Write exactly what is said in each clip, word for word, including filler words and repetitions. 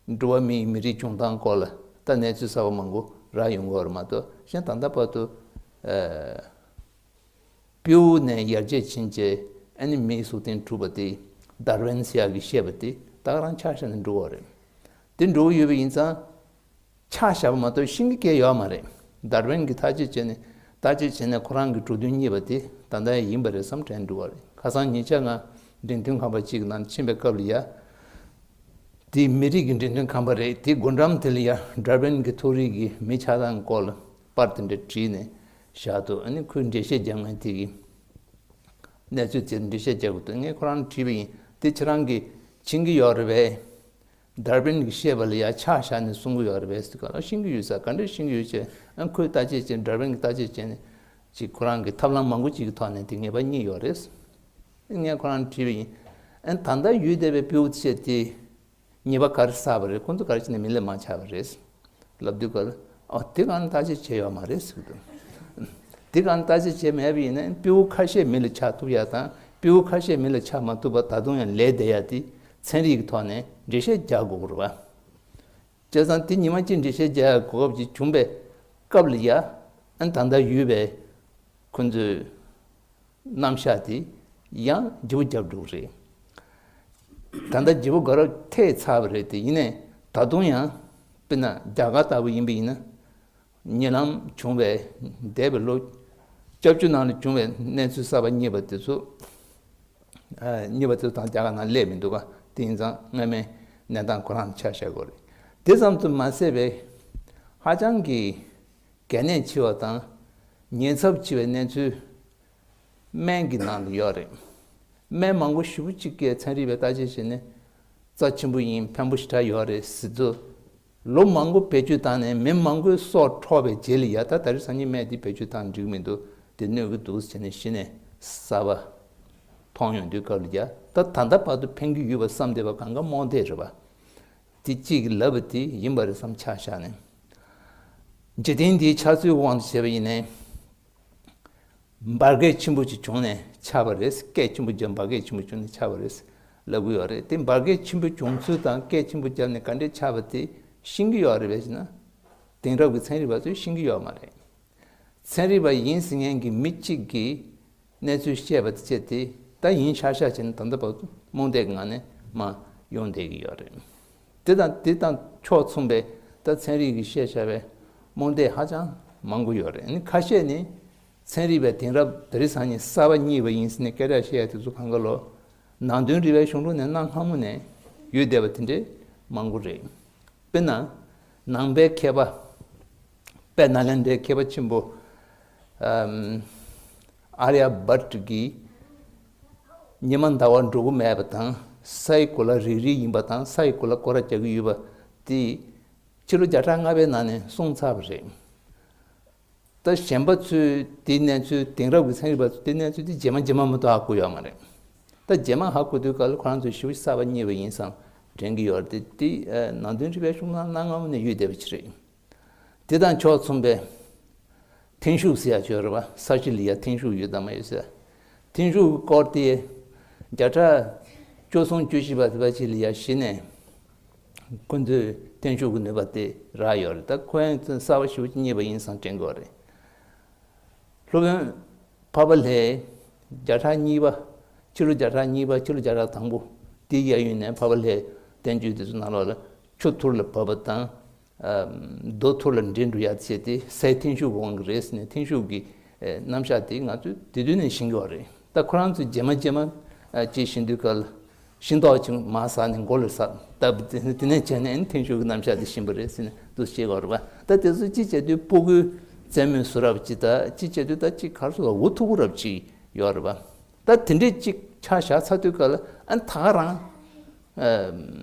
འགྲོ་བ་མིའི་མི་རིགས་བྱུང་སྟངས་སྐོར་ལ་ད་གནས་ཚུལ་གསར་པ་མང་པོ་རག་ཡོང་གི་ཡོད་རེད་མ་གཏོགས། གཞན་ད་ལྟ་བར་དུ་ཨ་སྤྲེའུ་ནས་ཡར་རྒྱས་ཕྱིན་བྱས་ཨ་ནི་མིའི་གཟུགས་སྟེང་གྲུབ་པ་དེ་ཌར་ཝིན་ཟེར་ཡག་གིས་བཤད་པ་དེ་ད་ག་རང་ཆ་བཞག་ནས་འགྲོ་གི་ཡོད་རེད། དེ་འགྲོ་གི་ཡོད་པ་ཡིན་ཙང་། ཆ་བཞག་པ་མ་གཏོགས་ཤེས་ཀྱི་སྐད་ཡོད་མ་རེད། ཌར་ཝིན་གྱིས་ཐག་གཅོད་བྱས་ནས་ཐག་གཅོད་བྱས་ནས་ཁོ་རང་གི་འགྲོ་དོན་རྙེད་པ་དེ་ད་ལྟ་ཡང་ཡིན་པ་རེད་བསམ་དྲན་འགྲོ་བ་རེད། ཁ་སང་ཉེ་ཆར་ང་འགྲེམས་སྟོན་ཁང་པ་གཅིག་གི་ནང་ཕྱིན་པའི་སྐབས་ལ་ཡ། དེའི་མི་རིགས་ཀྱི་འགྲེམས་སྟོན་ཁང་པ་རེད། དེའི་སྒོ་འགྲམ་དེ་ལ་ཡ་ཌར་ཝིན་གྱི་ཐོ་རིས་ཀྱི་མི་ཆགས་སྟངས་སྐོར་ལ་པར་དེ་འདྲ་བྲིས་ནས་བཞག་འདུག་ཨ་ནི་ཁོས་འགྲེལ་བཤད་རྒྱག་མཁན་དེ་གིས་གནས་ཚུལ་དེར་འགྲེལ་བཤད་རྒྱག་དགོས་འདུག་ངས་ཁོ་རང་དྲིས་པ་ཡིན། དེ་ཁྱེད་རང་གིས་མཁྱེན་གྱི་ཡོད་རེད་པས། ཌར་ཝིན་གྱིས་བཤད་པ་ལ་ཡ་ཆ་བཞག་ནས་གསུང་གི་ཡོད་རེད་པས་ཟེར་ག་ལ་ཤེས་ཀྱི་ཡོད་ས་ག་འདྲ་ཤེས་ཀྱི་ཡོད་ཅེས་ཨ་ཁོས་ལྟ་དཔྱད་བྱས། ཌར་ཝིན་གྱིས་ལྟ་དཔྱད་བྱས་ནས་ཅིག་ཁོ་རང་གི་ཐབས་ལམ་མང་པོ་ཅིག་གི་ཐོག་ནས་དེ་ངེས་པ་རྙེད་ཡོད་རེད། ངས་ཁོ་རང་དྲིས་པ་ཡིན། ཨ་ད་ལྟ་ཡོད་བསྡད་པའི་སྤྲེའུ་བྱས་དེ། ཉེས་པ་ག་རེ་བསགས་པ་རེད། ཁོ་ཚོ་ག་རེ་བྱས་ནས་མི་ལ་མ་ཆགས་པ་རེད་ལབ་དུས་སྐབས་ལ། ཨོ་དེ་གང་ལྟ་ཅི་བྱས་ཡོད་མ་རེད་ཟེར་གི་འདུག་དེ་གང་ལྟ་ཅི་བྱས་མེད་པ་ཡིན་ན་སྤྲེའུ་ཁ་ཤས་མི་ལ་ཆགས་ཐུབ་ཡ་དང་སྤྲེའུ་ཁ་ཤས་མི་ལ་ཆགས་མ་ཐུབ་པ་ད་དུང་ཡང་ལས་བསྡད་ཡ་དེ་ཚན་རིག་གི་ཐོག་ནས་འགྲེལ་བཤད་རྒྱག་དགོས་རེད་བ། བྱས་ཙང་དེ་ཉི་མ་གཅིག་འགྲེལ་བཤད་རྒྱག་ཡ་གོ་སྐབས་ཅིག་བྱུང་པའི་སྐབས་ལ་ཡ། ཨ་ད་ལྟ་ཡོད་པའི་ཁོ་ཚོའི་རྣམ་གཞག་དེ་ཡང་ལྗིད་པོ་རྒྱབ་འགྲོ་གི་རེད། ད་ལྟ་ལྗིད་པོ་དགའ་རབ་ཐེབས་ཚར་བ་རེད་དེ། ཡིན་ནའི་ད་དུང་ཡང་དཔེར་ན་རྒྱ་གར་ལྟ་བུ་ཡིན་པ་ཡིན་ན། ཉེ་ལམ་བྱུང་བའི་འདས་པའི་ལོ་བཅོ་བརྒྱད་ནང་ལ་བྱུང་བའི་གནས་ཚུལ་གསར་པ་རྙེད་པ་དེ་ཚོ། རྙེད་པ་དེ་ཚོ་དང་རྒྱ་གར་ནང་སླེབས་མི་འདུག་ག་དེ་ཡིན་ཙང་སྔ་མའི་གནས་སྟངས་ཁོ་རང་ཆ་བཞག་དགོས་རེད། དེ་ཙམ་དུ་མ་ཟད་པའི་ཧ་ཅང་གི་གལ་གནད་ཆེ་བ་དང་ཉེན་ཚབས་ཆེ་བའི་གནས་ཚུལ། སྨན་གྱི་ནང་དུ་ཡོད་རེད། སྨན་མང་པོ་ཞེ་པོ་ཅིག་གིས་ཚན་རིག་པས་བརྟག་དཔྱད་བྱས་ནས་རྩ་ཆེན་པོ་ཡིན། ཕན་པོ་ཞེ་དྲག་ཡོད་རེད་ཟེར་དུས། ལོ་མང་པོ་བེད་སྤྱོད་བཏང་ནས་མི་མང་པོའི་སྲོག་འཕྲོག་པའི་རྗེས་ལ་ཡ་ད་ད་རེས་སང་ཉིན་སྨན་འདི་བེད་སྤྱོད་བཏང་འགྲིག་མི་འདུག་དེ་གནོད་ཀྱི་འདུག་ཟེར་ནས་གཞི་ནས་གསར་པ་མཐོང་ཡོང་དུས་སྐབས་ལ་ཡ་ད་ད་ལྟ་བར་དུ་ཕན་གྱི་ཡོད་པ་བསམ་བསྡད་པ་གང་ག་རྨོངས་དད་རེད་པ། དེ་གཅིག་གིས་ལབ་པ་དེ་ཡིན་པ་རེད་བསམ་ཆ་བཞག་ནས། འཇིག་རྟེན་འདིའི་ཆགས་ཚུལ་དབང་དུ་བྱས་པ་ཡིན་ནའི། འབར་གས་ཆེན་པོ་ཅིག་བྱུང་ནས་ཆགས་པ་རེད། སྐད་ཆེན་པོ་བརྒྱབ་འབར་གས་ཆེན་པོ་བྱུང་ནས་ཆགས་པ་རེད་ལབ་ཀྱི་ཡོད་རེད། དེ་འབར་གས་ཆེན་པོ་བྱུང་ཚུལ་དང་སྐད་ཆེན་པོ་བརྒྱབ་ནས་ག་འདྲས་ཆགས་པ་དེ་ཤེས་ཀྱི་ཡོད་རེད་པས་ཟེར་ན། དེང་རབས་ཀྱི་ཚན་རིག་པ་ཚོས་ཤེས་ཀྱི་ཡོད་མ་རེད། ཚན་རིག་པ་ཡིན་ཟེར་མཁན་གྱི་མི་གཅིག་གིས་གནས་ཚུལ་བཤད་པ་དེ་བྱས་ཏེ་ད་ཡིན་ཤག་ཤག་བྱས་ནས་ད་ལྟ་བར་དུ་རྨོངས་དད་ཀྱི་ངང་ནས་མར་ཡོང་བསྡད་ཀྱི་ཡོད་རེད། དེ་དང་དེ་དང་ཕྱོགས་མཚུངས་པའི་ད་ཚན་རིག་གིས་བཤད་བཞག་པའི་རྨོངས་དད་ཧ་ཅང་མང་པོ་ཡོད་རེད། ཨ་ནི་ཁ་ཤས་ནི་ཚན་རིག་པས་དེང་རབས་དེ་རིང་སང་ཉིན་གསར་པ་རྙེད་པ་ཡིན་ཟེར་ནས་སྐད་ཆ་བཤད་ཡ་དེ་ཚོ་གང་ག་ལོ། ནང་དོན་རིག་པའི་གཞུང་ལུགས་ནས་གནའ་སྔ་མོ་ནས་ཡོད་བསྡད་པ་དེ་འདྲས་མང་པོ་རེད། དཔེར་ན། ནང་པའི་མཁས་པ། དཔལ་ནཱ་ལེནྡྲའི་མཁས་པ་ཆེན་པོ། ཨམ། ཨཱརྱ་བྷཊ་གིས། ཉི་མ་ཟླ་བ་འགྲོ་གི་མེད་པ་དང་། སའི་གོ་ལ་རིལ་རིལ་ཡིན་པ་དང་། སའི་གོ་ལ་སྐོར་ར་རྒྱག་གི་ཡོད་པ་དེ། ཕྱི་ལོ་བརྒྱ་ཕྲག་ལྔ་པའི་ནང་ནས་གསུངས་ཚར་བ་རེད། ད་གཞན་པ་ཚོས་དེའི་གནས་ཚུལ། དེང་རབས་ཀྱི་ཚན་རིག་པ་ཚོས་དེའི་གནས་ཚུལ་དེ་རྗེས་མ་རྗེས་མ་མ་གཏོགས་ཧ་གོ་ཡོད་མ་རེད། ད་རྗེས་མ་ཧ་གོ་དུས་སྐབས་ལ་ཁོ་རང་ཚོས་ཞེ་པོ་གསར་པ་རྙེད་པ་ཡིན་བསམ་དྲན་གྱི་ཡོད་རེད་དེ། དེ་ཨ་ནང་དོན་རིག་པའི་གཞུང་ལ་གནའ་སྔ་མོ་ནས་ཡོད་བསྡད་པ་ཅིག་རེད། དེ་དང་ཕྱོགས་མཚུངས་པའི་ཐེན་ཧྲུའུ་ཟེར་ཡ་ཅིག་ཡོད་རེད་པ། ས་གཞི་ལ་ཡ་ཐེན་ཧྲུའུ་ཡོད་དམ་མ་ཡོད་ཟེར། ཐེན་ཧྲུའུ་གི་སྐོར་དེ་བརྒྱ་ཕྲག་བཅུ་གསུམ་བཅུ་བཞི་པ་དེ་པ་ཅིག་ལ་ཡ་གཞི་ནས། ཁོ་ཚོས་ཐེན་ཧྲུའུ་གི་ནུས་པ་དེ་རག་ཡོད་རེད། ད་ཁོ་ཡང་གསར་པ་ཞེ་པོ་ཅིག་རྙེད་པ་ཡིན་བསམ་དྲན་གྱི་ཡོད་རེད། སློབ་དཔོན་འཕགས་པ་ལྷས་བརྒྱ་ཕྲག་གཉིས་པ། ཕྱི་ལོ་བརྒྱ་ཕྲག་གཉིས་པ། ཕྱི་ལོ་བརྒྱ་ཕྲག་དང་པོ་དེའི་གཡས་གཡོན་ནས་འཕགས་པ་ལྷས་བསྟན་བཅོས་དེ་ཚོ་ནང་ལོགས་ལ་ཆུ་ཐུར་ལ་བབས་པ་དང་། ཨ། རྡོ་ཐུར་ལ་འདྲེན་འགྲོ་ཡ་བྱས་ཏེ་སའི་ཐེན་ཧྲུའུ་གི་དབང་གིས་རེད་ཟེར་ནས་ཐེན་ཧྲུའུ་གི་ཨེ་རྣམ་གཞག་དེ་ང་ཚོས་དེ་དུས་ནས་ཤེས་ཀྱི་ཡོད་རེད། ད་ཁོ་རང་ཚོས་རྗེས་མ་རྗེས་མ་ཨ་ཅིག་ཤེས་དུས་སྐབས་ལ་ཤེས་རྟོགས་ཅིག་མར་ཟག་ནས་མགོ་ལ་ཟག་ད་དེ་ནས་བྱས་ནས་ཨ་ནི་ཐེན་ཧྲུའུ་གི་རྣམ་གཞག་དེ་ཤེས་པ་རེད་ཟེར་ནས་འདུག་བཤད་ཀྱི་ཡོད་རེད་པ། ད་དེ་ཚོ་ཅིག་བྱས་དུས་སྤུ་གུའི་རྩེད་མོ་བཟོ་རབས་ཅིག་ད་ཅིག་བྱས་དུས་ད་ཅིག་ག་རེ་ཟེར་དགོས། འུ་ཐུག་པོ་རབས་ཅིག་ཡོད་རེད་པ། ད་དེ་འདྲས་ཅིག་ཆ་བཞག་ཚར་དུས་སྐབས་ལ་ཨ་ནི་ད་ག་རང་། ཨ།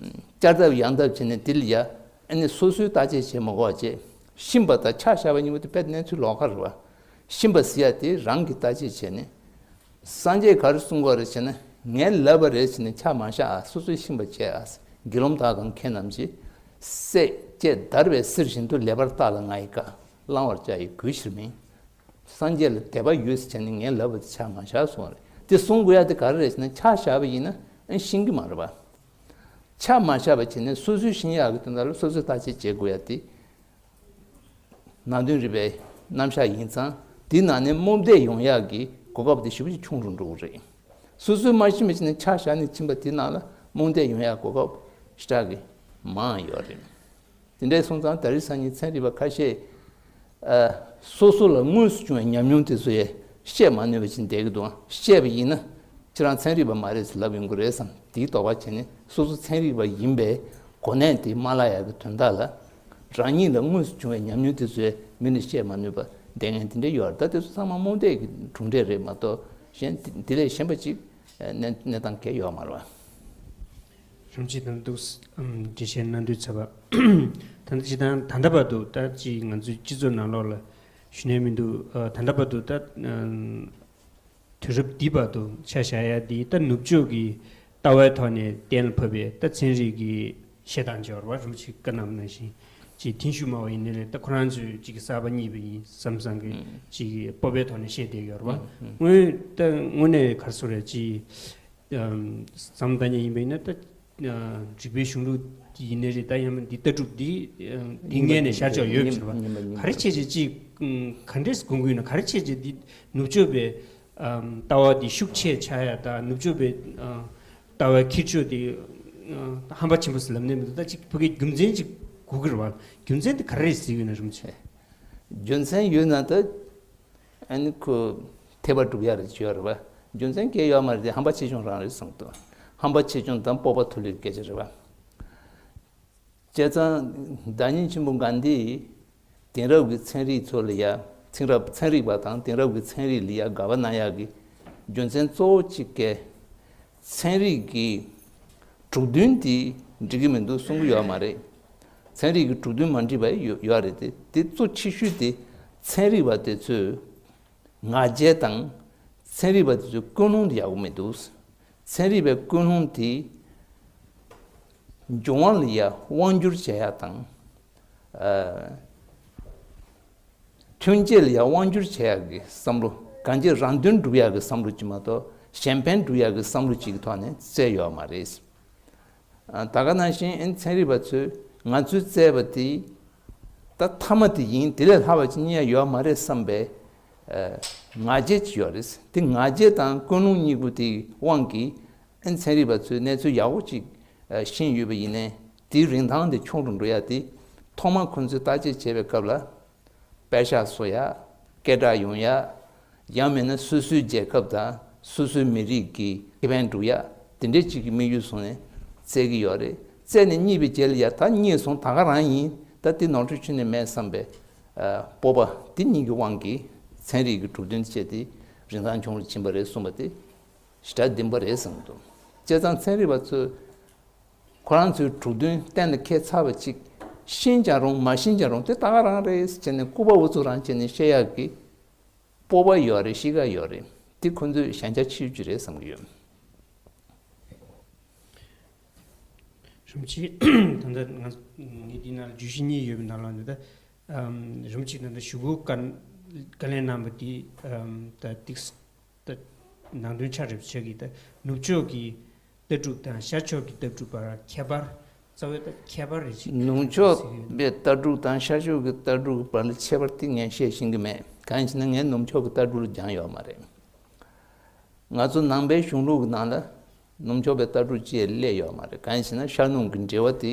བསྐྱར་ལྡབ་ཡང་ལྡབ་བྱས་ནས་དེ་ལ་ཡ་ཨ་ནི་སོ་སོའི་བརྟག་དཔྱད་བྱེད་མ་དགོས་པ་བྱས། ཤེས་པ་དང་ཆ་བཞག་པ་གཉིས་པོ་དེ་དཔེ་གནས་ཚུལ་ལོགས་ཀ་རེད་པ། ཤེས་པ་ཟེར་ཡ་དེ་རང་གིས་བརྟག་དཔྱད་བྱས་ནས། སངས་རྒྱས་ག་རེ་གསུང་གི་ཡོད་རེད་ཟེར་ན། ངས་ལབ་པ་རེད་ཟེར་ནས་ཆ་མ་བཞག་ཨ། སོ་སོས་ཤེས་པ་བྱས་ཨ། དགེ་སློང་དག་གམ་མཁས་རྣམས་ཀྱིས། བསད་བཅད་བརྡར་བའི་གསེར་བཞིན་དུ། ལེགས་པར་བརྟགས་ལ་ང་ཡི་བཀའ། བླང་བར་བྱ་ཡི་གུས་ཕྱིར་མིན། སངས་རྒྱས་ལ་དད་པ་ཡོད་ཟེར་བྱས་ནས་ངས་ལབ་པ་དེ་ཆ་མ་བཞག་གསུངས་པ་རེད། དེ་གསུང་དགོས་ཡ་དེ་ག་རེ་རེད་ཟེར་ན་ཆ་བཞག་པ་ཡིན་ན་ཨ་ཤེས་ཀྱི་མ་རེད་པ། ཆ་མ་བཞག་པ་བྱས་ནས་སོ་སོའི་ཤེས་ཡག་གི་དོན་དག་ལ་སོ་སོས་བརྟག་དཔྱད་བྱེད་དགོས་ཡ་དེ། ནང་དོན་རིག་པའི་རྣམ་གཞག་ཡིན་ཙང་དེའི་ནང་ནས་རྨོངས་དད་ཡོང་ཡག་གི་གོ་སྐབས་དེ་ཞེ་པོ་ཅིག་ཆུང་རུ་འགྲོ་གི་རེད། སོ་སོས་མ་ཤེས་མ་ཤེས་ནས་ཆ་བཞག་ནས་ཕྱིན་པ་དེའི་ནང་ལ་རྨོངས་དད་ཡོང་ཡག་གོ་སྐབས་ཞེ་དྲག་གི་མང་ཡོད་རེད། དེ་འདྲ་སོང་ཙང་ད་རེས་སང་ཉིན་ཚན་རིག་པ་ཁ་ཤས་ཨ། སོ་སོ་ལ་དངོས་སུ་བྱུང་བའི་ཉམས་མྱོང་དེ་ཚོ་ཡང་བཤད་མ་ནུས་པ་ཅིག་བསྡད་ཀྱི་འདུག་བཤད་པ་ཡིན་ན་ཁྱེད་རང་ཚན་རིག་པ་མ་རེད་ཟེར་ལབ་ཡོང་གི་རེད་བསམ་དེའི་དོགས་པ་བྱས་ནས་སོ་སོ་ཚན་རིག་པ་ཡིན་པའི་གོ་གནས་དེ་མ་བརླག་ཡག་གི་དོན་དག་ལ་རང་ཉིད་ལ་དངོས་སུ་བྱུང་བའི་ཉམས་མྱོང་དེ་ཚོ་ཡང་མི་ལ་བཤད་མ་ནུས་པ་བསྡད་མཁན་དེ་འདྲ་ཡོད་རེད། ད་དེ་ཚོ་ཚང་མ་རྨོངས་དད་ཀྱི་གྲུབ་འབྲས་རེད་མ་གཏོགས་གཞན་དེ་ལས་གཞན་པ་ཅིག་གནས་གནས་སྟངས་གང་ཡང་ཡོད་མ་རེད་བ། རིན་པོ་ཆེ་དང་འདུག་འགྲེལ་བཤད་གནང་དུས་ཚར་བ། ད་ལྟ་ཇི་ལྟར་ད་ལྟ་བར་དུ་ད་ཅིག་ང་ཚོའི་སྤྱི་ཚོགས་ནང་ལོགས་ལ་ཞུ་ནས་མི་འདུག་ད་ལྟ་བར་དུ་ད་དུས་རབས་འདི་བར་དུ་ཆ་བཞག་ཡ་འདི་ད་ནུབ་ཕྱོགས་ཀྱི་ལྟ་བའི་ཐོག་ནས་གཏན་ལ་ཕབ་པའི་ད་ཚན་རིག་གི་བཤད་སྟངས་ཅིག་ཡོད་རེད་བ། རིན་པོ་ཆེས་བཀའ་གནང་བ་ནང་བཞིན་ཅིག་ཐེངས་ཤུལ་མ་བ་ཡིན་ནའི་རེད། ད་ཁོ་རང་ཚོས་ཅིག་གསར་པ་རྙེད་པ་ཡིན་བསམ་བསམ་གི་ཅིག་སྤོབས་པའི་ཐོག་ནས་བཤད་བསྡད་ཡོད་རེད་བ། སྔོན་ད་དངོས་གནས་ག་རེ་ཟེར་རེད་ཅིག་བསམ་བློ་བཏང་མཁན་ཡིན་པ་ཡིན་ན་ད་རིག་པའི་གཞུང་ལུགས་འདི་ཡིན་ནའི་རེད། ད་ཡང་འདི་ལྟ་གྲུབ་འདི་འདི་ངོས་ནས་ཤར་ཕྱོགས་ཡོད་པ་ཟེར་བ་ག་རེ་བྱས་བྱས་ཅིག་ག་འདྲས་སྒོམ་གི་ཡོད་ན། ག་རེ་བྱས་བྱས་འདི་ནུབ་ཕྱོགས་པའི་ལྟ་བ་འདི་ཤུགས་ཆེ་ཆགས་ཡ་ད་ནུབ་ཕྱོགས་པའི་ལྟ་བའི་འཁྱེར་ཕྱོགས་འདི་ཧམ་པ་ཆེན་པོ་ཟེར་ལབ་ནས་མི་འདུག་ད་ཅིག་ཕ་གིའི་རྒྱུ་མཚན་ཅིག་དགོས་ཀྱི་རེད་བ། རྒྱུ་མཚན་འདི་ག་རེ་རེད་ཟེར་གི་ཡོད་ན་རིན་པོ་ཆེ། རྒྱུ་མཚན་ཡོད་ན་ད། ཨ་ནི་ཁོ་འཐད་པ་སྒྲུབ་ཡ་རེད་ཅེས་རེད་བ། རྒྱུ་མཚན་གང་ཡང་ཡོད་མ་རེད་དེ་ཧམ་པ་ཆེ་ཆུང་རང་རེད་གསུངས་འདུག་ཧམ་པ་ཆེ་ཆུང་དང་སྤོབས་པ་མཐོ་ལོས་སྐད་ཆ་རེད་བ། བྱས་ཙང་བདག་ཉིད་ཆེན་པོ་གྷན་དྷིས་དེང་རབས་ཀྱི་ཚན་རིག་ཚོ་ལ་ཡ་ཚན་རབས་ཚན་རིག་པ་དང་དེང་རབས་ཀྱི་ཚན་རིག་ལ་ཡ་དགའ་བ་གནང་ཡག་གི་རྒྱུ་མཚན་གཙོ་བོ་གཅིག་གི་ཚན་རིག་གི་གྲུབ་དོན་དེ་འགྲིག་གི་མི་འདུག་གསུང་གི་ཡོད་མ་རེད། ཚན་རིག་གི་གྲུབ་དོན་མ་འགྲིག་པ་ཡོད་ཡོད་རེད་དེ་དེ་གཙོ་ཆེ་ཤོས་དེ་ཚན་རིག་པ་དེ་ཚོས། ང་རྒྱལ་དང་ཚན་རིག་པ་དེ་ཚོའི་ཀུན་སློང་དེ་ཡག་པོ་མི་འདུག་ཚན་རིག་པའི་ཀུན་སློང་དེ་འབྱུང་བ་ལ་ཡ་དབང་བསྒྱུར་བྱེད་ཡ་དང་། ཨ། ཐོན་སྐྱེད་ལ་ཡ་དབང་བསྒྱུར་བྱེད་ཡ་གི་བསམ་བློ་གང་ཅི་རང་དོན་སྒྲུབ་ཡ་གི་བསམ་བློ་ཅིག་མ་གཏོགས་གཞན་ཕན་སྒྲུབ་ཡ་གི་བསམ་བློ་ཅིག་གི་ཐོག་ནས་བཙལ་ཡོད་མ་རེད། ད་ག་ནང་བཞིན་ཨེ་ཚན་རིག་པ་ཚོས་ང་ཚོས་བཙལ་བ་དེ་ད་མཐའ་མ་དེ་ཡིན། དེ་ལས་ལྷག་པ་ཅིག་རྙེད་ཡ་ཡོད་མ་རེད་བསམ་པའི་ང་རྒྱལ་ཅིག་ཡོད་རེད། དེ་ང་རྒྱལ་དང་ཀུན་སློང་གཉིས་པོ་དེའི་དབང་གིས་ཨེ་ཚན་རིག་པ་ཚོས་གནས་ཚུལ་ཡག་པོ་ཅིག་ཤེས་ཡོད་པ་ཡིན་ནའི་དེའི་རིན་ཐང་དེ་ཆུང་རུ་འགྲོ་ཡ་དེ་ཐོག་མར་ཁོང་ཚོས་བརྟག་དཔྱད་བྱེད་པའི་སྐབས་ལ། པད་ཤག་བཟོ་ཡ། སྐད་གྲགས་ཡོང་ཡ། ཡང་མིན་ན་སོ་སོའི་རྒྱལ་ཁབ་དང་སོ་སོའི་མི་རིགས་ཀྱི་ཁེ་ཕན་སྒྲུབ་ཡ། དེ་འདྲའི་ཅིག་གི་དམིགས་ཡུལ་བཟུང་ནས་བཙལ་གྱི་ཡོད་རེད། བཙལ་ནས་རྙེད་པའི་རྗེས་ལ་ཡ་ད་རྙེད་སོང་ད་ག་རང་ཡིན། ད་དེ་ནོར་འཁྲུལ་ཁྱོན་ནས་མེད་བསམ་པའི་སྤོབས་པ་དེ་གཉིས་ཀྱི་དབང་གིས་ཚན་རིག་གི་གྲུབ་དོན་བཅས་དེ་རིན་ཐང་ཆུང་རུ་ཕྱིན་པ་རེད་གསུངས་པ་དེ་ཞེ་དྲག་བདེན་པ་རེད་བསམ་འདུག་བྱས་ཙང་ཚན་རིག་པ་ཚོས། ཁོ་རང་ཚོའི་གྲུབ་དོན་གཏན་ལ་འཁེལ་ཚར་བ་ཅིག་ཤེས་ཀྱང་རུང་མ་ཤེས་ཀྱང་རུང་དེ་ད་ག་རང་རེད་ཟེར་ནས་སྐུར་པ་འུ་ཚུགས་རང་བྱས་ནས་བཤད་ཡག་གི་སྤོབས་པ་ཡོད་རེད། གཤིས་ཀ་ཡོད་རེད། དེ་ཁོ་ཚོའི་ཞན་ཆ་ཆེ་ཤོས་ཅིག་རེད་བསམ་གྱི་ཡོད། རིན་པོ་ཆེ་ད་ལྟ་ང་ངས་འདི་ནང་ལ་བརྗོད་གཞི་གཉིས་ཡོད་པའི་ནང་ལ་འདི་ད་རིན་པོ་ཆེ་ད་ལྟ་ཞུ་སྒོ་བཀའ་བཀའ་ལན་གནང་བ་འདི་ད་ཏིག་ད་ནང་དོན་ཆ་རེ་ཆགས་ཀྱི། ད་ནུབ་ཕྱོགས་ཀྱི་ལྟ་གྲུབ་དང་ཤར་ཕྱོགས་ཀྱི་ལྟ་གྲུབ་བར་ཁྱད་པར་རྩ་བའི་ད་ཁྱད་པར་རེ་ཞིག་ནུབ་ཕྱོགས་པའི་ལྟ་གྲུབ་དང་ཤར་ཕྱོགས་ཀྱི་ལྟ་གྲུབ་བར་ལ་ཁྱད་པར་དེ་ངས་བཤད་ཤེས་ཀྱི་མེད། གང་ཡིན་ཟེར་ན་ངས་ནུབ་ཕྱོགས་ཀྱི་ལྟ་གྲུབ་ལ་སྦྱངས་ཡོད་མ་རེད། ང་ཚོ་ནང་པའི་གཞུང་ལུགས་ཀྱི་ནང་ལ་ནུབ་ཕྱོགས་པའི་ལྟ་གྲུབ་ཅེས་སླེབས་ཡོད་མ་རེད། གང་ཡིན་ཟེར་ན་ཤར་ནུབ་ཀྱི་འབྲེལ་བ་དེ་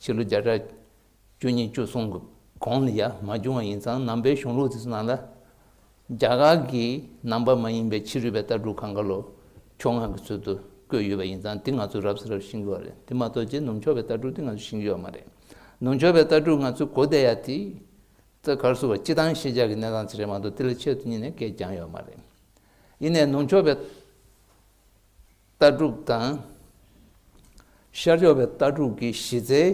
ཕྱི་ལོ་བརྒྱ་ཕྲག་བཅུ་གཉིས་བཅུ་གསུམ་གྱི་གོང་ལ་ཡ་མ་བྱུང་བ་ཡིན་ཙང་། ནང་པའི་གཞུང་ལུགས་དེ་ཚོ་ནང་ལ་རྒྱ་གར་གྱི་ནང་པ་མ་ཡིན་པའི་ཕྱི་རོལ་པའི་ལྟ་གྲུབ་གང་ག་ལོ་ཕྱོགས་སྔ་གི་ཚུལ་དུ་བཀོད་ཡོད་པ་ཡིན་ཙང་། དེ་ང་ཚོས་རབ་ས་རབ་ཤེས་ཀྱི་ཡོད་རེད། དེ་མ་གཏོགས་ཅིག་ནུབ་ཕྱོགས་པའི་ལྟ་གྲུབ་དེ་ང་ཚོས་ཤེས་ཀྱི་ཡོད་མ་རེད། ནུབ་ཕྱོགས་པའི་ལྟ་གྲུབ་ང་ཚོས་གོ་བསྡད་ཡ་དེ་ད་ག་རེ་ཟེར་བ། སྤྱིར་བཏང་ཤེས་བྱ་གི་གནས་སྟངས་ཅིག་རེད་མ་གཏོགས་དེ་ལ་ཆེད་དུ་གཉེར་ནས་སྐད་སྦྱངས་ཡོད་མ་རེད། ཡིན་ནའི་ནུབ་ཕྱོགས་པའི་ལྟ་གྲུབ་དང་ཤར་ཕྱོགས་པའི་ལྟ་གྲུབ་ཀྱི་གཞི་རྩའི་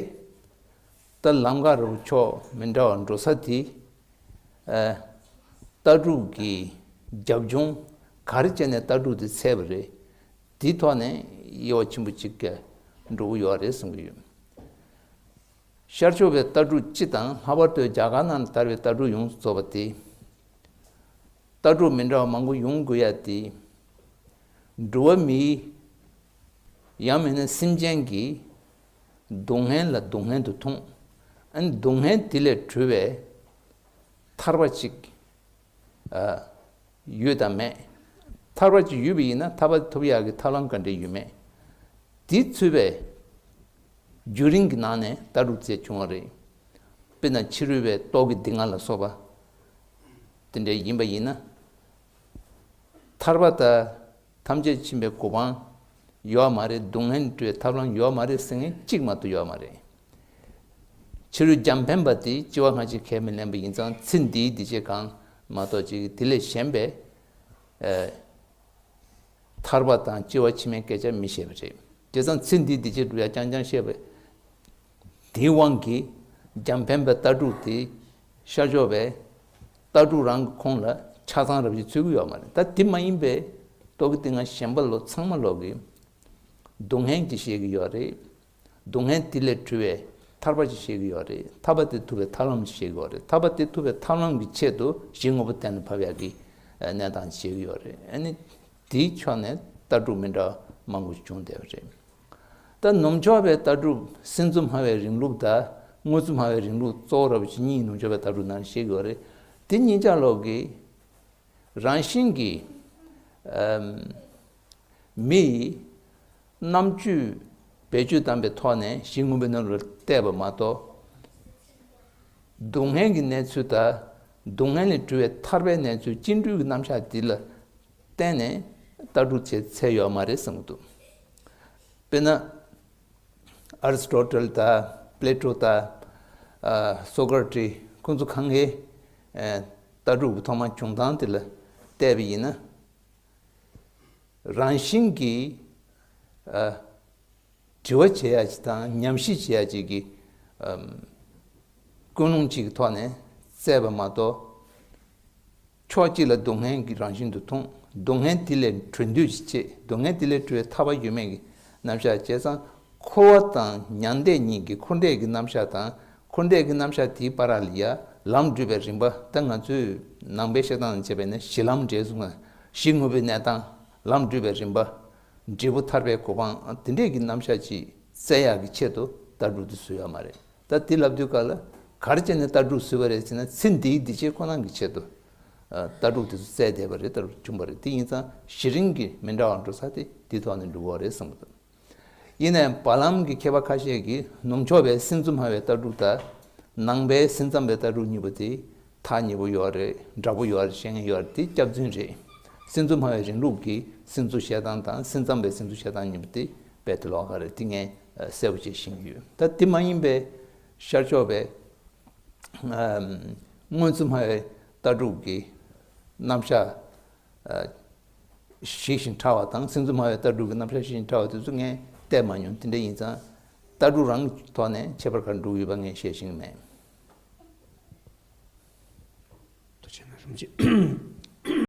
ད་ལམ་ཁ་རུ་ཕྱོགས་མི་འདྲ་བ་འགྲོ་ས་དེ། ཨ། ལྟ་གྲུབ་ཀྱི་རྒྱབ་ལྗོངས་ག་རེ་བྱས་ནས་ལྟ་གྲུབ་དེ་འཚོལ་བ་རེད། དེའི་ཐོག་ནས་དབྱེ་བ་ཆེན་པོ་གཅིག་གི་འགྲོ་གི་ཡོད་རེད་གསུང་གི་ཡོད། ཤར་ཕྱོགས་པའི་ལྟ་གྲུབ་སྤྱི་དང་། ལྷག་པར་དུ་རྒྱ་གར་ནང་དར་བའི་ལྟ་གྲུབ་ཡོངས་སུ་རྫོགས་པ་དེ། ལྟ་གྲུབ་མི་འདྲ་བ་མང་པོ་ཡོང་དགོས་ཡ་དེ། འགྲོ་བ་མིའི་ ཡང་མིན་ན་སེམས་ཅན་གྱི་སྡུག་བསྔལ་ལ་སྡུག་བསྔལ་དུ་མཐོང་། ཨ་ནི་སྡུག་བསྔལ་དེ་ལས་གྲོལ་བའི་ཐར་པ་ཅིག་ཨ་ཡོད་དམ་མེད། ཐར་པ་ཅིག་ཡོད་པ་ཡིན་ན་ཐར་པ་ཐོབ་ཡག་གི་ཐབས་ལམ་ག་འདྲ་ཡོད་མེད། དེ་ཚུད་པའི་བརྒྱུད་རིམ་གྱི་ནང་ནས་ལྟ་གྲུབ་ཅིག་བྱུང་བ་རེད། དཔེར་ན་ཕྱི་རོལ་པའི་རྟོག་གེ་སྡུག་བསྔལ་ལ་སོགས་པ་དེ་འདྲ་ཡིན་པ་ཡིན་ན། ཐར་པ་དང་ཐམས་ཅད་མཁྱེན་པའི་གོ་འཕང་ཡོད་མ་རེད། སྡུག་བསྔལ་འདུལ་བའི་ཐབས་ལམ་ཡོད་མ་རེད་ཟེར་མཁན་གཅིག་མ་གཏོགས་ཡོད་མ་རེད། ཕྱི་རོལ་འཇམ་དཔལ་པ་དེས་སྐྱེ་བ་སྔ་ཕྱི་ཁས་མི་ལེན་པ་ཡིན་ཙང་ཚེ་འདིའི་སྡིག་བྱས་གང་མ་གཏོགས་ཅིག་དེ་ལས་གཞན་པའི་ཨ་ཐར་པ་དང་སྐྱེ་བ་ཕྱི་མའི་སྐད་ཆ་མི་བཤད་པ་རེད། དེ་ཙང་ཚེ་འདིའི་སྡིག་བྱས་སྒྲུབ་ཡ་རྐྱང་རྐྱང་བཤད་པ་དེའི་དབང་གིས་འཇམ་དཔལ་པའི་ལྟ་གྲུབ་དེ་ཤར་ཕྱོགས་པའི་ལྟ་གྲུབ་རང་གི་ཁོངས་ལ་ཆ་ཚང་རབ་ཅིག་ཚུད་ཀྱི་ཡོད་མ་རེད། ད་དེ་མ་ཡིན་པའི་རྟོག་གེ་སྡུག་བསྔལ་གཞན་པ་ལོ་ཚང་མ་ལོག་གི་སྡུག་བསྔལ་གྱི་བཤད་ཀྱི་ཡོད་རེད། སྡུག་བསྔལ་དེ་ལས་གྲོལ་བའི་ཐར་པ་ཅིག་བཤད་ཀྱི་ཡོད་རེད། ཐར་པ་དེ་ཐོབ་པའི་ཐབས་ལམ་ཅིག་བཤད་ཀྱི་ཡོད་རེད། ཐར་པ་དེ་ཐོབ་པའི་ཐབས་ལམ་གྱི་ཆེད་དུ་གཞི་དངོས་པོ་གཏན་ལ་ཕབ་ཡག་གི་གནས་སྟངས་ཅིག་བཤད་ཀྱི་ཡོད་རེད། ཨ་ནི་དེའི་ཕྱོགས་ནས་ལྟ་གྲུབ་མི་འདྲ་བ་མང་པོ་ཞིག་བྱུང་བསྡད་པ་རེད། ད་ནུབ་ཕྱོགས་པའི་ལྟ་གྲུབ་སེམས་གཙོ་སྨྲ་བའི་རིང་ལུགས་དང་དངོས་གཙོ་སྨྲ་བའི་རིང་ལུགས་གཙོ་བོ་རབ་ཅིག་གཉིས་ནུབ་ཕྱོགས་པའི་ལྟ་གྲུབ་ནང་བཤད་ཀྱི་ཡོད་རེད། དེ་གཉིས་ཆ་ལོག་གི་རང་བཞིན་གྱིས་ཨམ་མི་ཡི་རྣམ་དཔྱོད་བེད་སྤྱོད་བཏང་པའི་ཐོག་ནས་གཞི་དངོས་པོའི་ནང་ལ་བལྟས་པ་མ་གཏོགས། སྡུག་བསྔལ་གྱི་གནས་ཚུལ་དང་སྡུག་བསྔལ་ལས་གྲོལ་བའི་ཐར་པའི་གནས་ཚུལ་སྐྱེ་འགྲོའི་རྣམ་གཞག་འདི་ལ་བརྟེན་ནས་ལྟ་གྲུབ་བྱས་ཚར་ཡོད་མ་རེད་བསམ་གྱི་འདུག་དཔེར་ན། ཨ་རི་སི་ཊོ་ཊལ་དང་པི་ལེ་ཊོ་དང་ཨ་སོ་ཀ་ར་ཏི་ཁོང་ཚོ་གང་གིས་ཨ་ལྟ་གྲུབ་ཀྱི་ཐོག་མ་བྱུང་སྟངས་དེ་ལ་བལྟས་པ་ཡིན་ན། རང་བཞིན་གྱིས་ཨ་དྲི་བ་བྱེད་ཡ་ཅིག་དང་ཉམས་ཞིབ་བྱེད་ཡ་ཅིག་གི་ཨམ་ཀུན་སློང་གཅིག་གི་ཐོག་ནས་བཙལ་བ་མ་གཏོགས། ཕྱོགས་གཅིག་ལ་སྡུག་བསྔལ་གྱི་རང་བཞིན་དུ་མཐོང་། སྡུག་བསྔལ་དེ་ལས་གྲོལ་འདོད་ཀྱི་ཆེད། སྡུག་བསྔལ་དེ་ལས་གྲོལ་བའི་ཐར་པ་ཡོད་མེད་ཀྱི་རྣམ་གཞག་བྱས་ཙང་། འཁོར་བ་དང་མྱང་འདས་གཉིས་ཀྱི་འཁོར་འདས་ཀྱི་རྣམ་གཞག་དང་། འཁོར་འདས་ཀྱི་རྣམ་གཞག་དེའི་བར་ལ་ཡ་ལམ་བགྲོད་པའི་རིམ་པ། ད་ང་ཚོས་ནང་པའི་བཤད་སྟངས་ནང་བྱས་པ་ཡིན་ན་གཞི་ལམ་འབྲས་གསུངས་ན། གཞི་དངོས་པོའི་གནས་སྟངས། ལམ་བགྲོད་པའི་རིམ་པ། འབྲས་བུ་ཐར་པའི་གོ་འཕང་། དེ་འདྲས་ཀྱི་རྣམ་གཞག་ཅིག་བཙལ་ཡག་གི་ཆེད་དུ་ལྟ་གྲུབ་དེ་བཟོས་ཡོད་མ་རེད། ད་དེ་ལབ་དུས་སྐབས་ལ་ག་རེ་བྱས་ནས་ལྟ་གྲུབ་བཟོས་པ་རེད་ཟེར་ན། ཚེ་འདིའི་སྡིག་བྱས་ཁོ་ན་གི་ཆེད་དུ་ཨ་ལྟ་གྲུབ་དེ་ཚོ་བཙལ་བསྡད་པ་རེད། ལྟ་གྲུབ་བྱུང་བ་རེད། དེ་ཡིན་ཙང་གཞི་རིམ་གྱི་མི་འདྲ་བ་འགྲོ་ས་དེ་དེ་ཐོག་ནས་འགྲོ་གི་རེད་བསམ་གྱི་འདུག་ཡིན་ནའང་བར་ལམ་གྱི་མཁས་པ་ཁ་ཤས་ཀྱིས་ནུབ་ཕྱོགས་པའི་སེམས་གཙོ་སྨྲ་བའི་ལྟ་གྲུབ་དང་། ནང་པའི་སེམས་ཙམ་པའི་ལྟ་གྲུབ་གཉིས་པོ་དེ་ཐག་ཉེ་པོ་ཡོད་རེད། འདྲ་པོ་ཡོད་རེད་བཤད་མཁན་ཡོད་རེད། དེ་སྐྱག་རྫུན་རེད། སེམས་གཙོ་སྨྲ་བའི་རིང་ལུགས་ཀྱི་སེམས་ཚོར་བཤད་སྟངས་དང་སེམས་ཙམ་པའི་སེམས་ཚོར་བཤད་སྟངས་གཉིས་པོ་དེ་རྦད་དེ་ལོགས་ཀ་རེད། དེ་ངས་གསལ་པོ་བྱས་ཤེས་ཀྱི་ཡོད། ད་དེ་མ་ཡིན་པའི་ཤར་ཕྱོགས་པའི་ཨམ་དངོས་གཙོ་སྨྲ་བའི་ལྟ་གྲུབ་ཀྱི་རྣམ་གཞག་ཨ་ཞིག་བཞིན་ཕྲ་བ་དང་། སེམས་གཙོ་སྨྲ་བའི་ལྟ་གྲུབ་ཀྱི་རྣམ་གཞག་ཞིག་བཞིན་ཕྲ་བ་དེ་ཚོ་ངས་བལྟས་མ་མྱོང་། དེ་འདྲ་ཡིན་ཙང་ལྟ་གྲུབ་རང་གི་ཐོག་ནས་ཁྱད་པར་ག་རེ་འགྲོ་གི་ཡོད་པ་ངས་བཤད་ཤེས་ཀྱི་མེད། ཐུགས་རྗེ་གནང་། རིན་པོ་ཆེ།